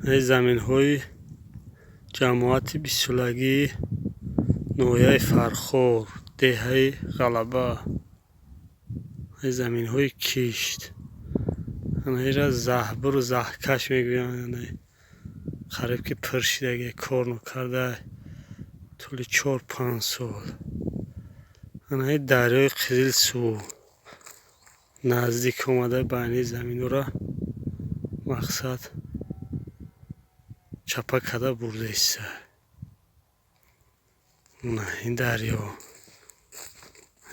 Заминҳои ҷамоати бистсолагии ноҳияи Фархор, деҳаи Ғалаба, заминҳои кишт. Анаира заҳбуру заҳкаш мегӯянд. Қариб ки пур шидаги, кор нокарда тӯли 4-5 сол. Анаи дарёи Қизилсув наздик омада, байни заминҳоро мақсад чапа карда бурда иста. Ин дарё,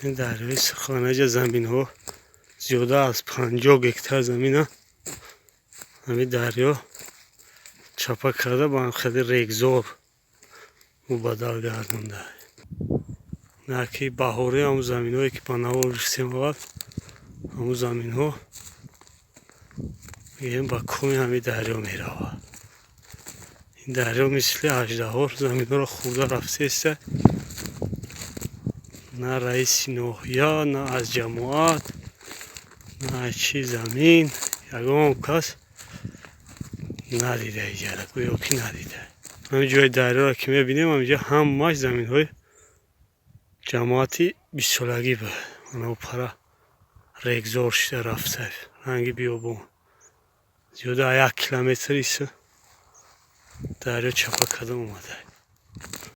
ин дарёи Сурх. Анаҷа заминҳо зиёда аз 50 гектар замина ҳамин дарё чапа карда, ба хеле регзор мубаддал гардонда. Наки баҳорӣ ҳамун заминҳое, ки ба навор гирифтем аввал, ҳамун заминҳо мегӯем, ба коми ҳамин дарё меравад. Ин дарё мисли аждаҳо заминҳоро хӯрда рафтеста. На раиси ноҳия, на аз ҷамоат, на аз чӣ замин ягон кас надида иҷара, гӯё ки надида. Ҳамин ҷои дарёро ки мебинем, ҳаминҷо ҳамааш заминҳои ҷамоати бистсолагӣ буд. Ана пара регзор шуда рафта, ранги биёбон. Зиёда 1 километр иста дарё чапа карда омада.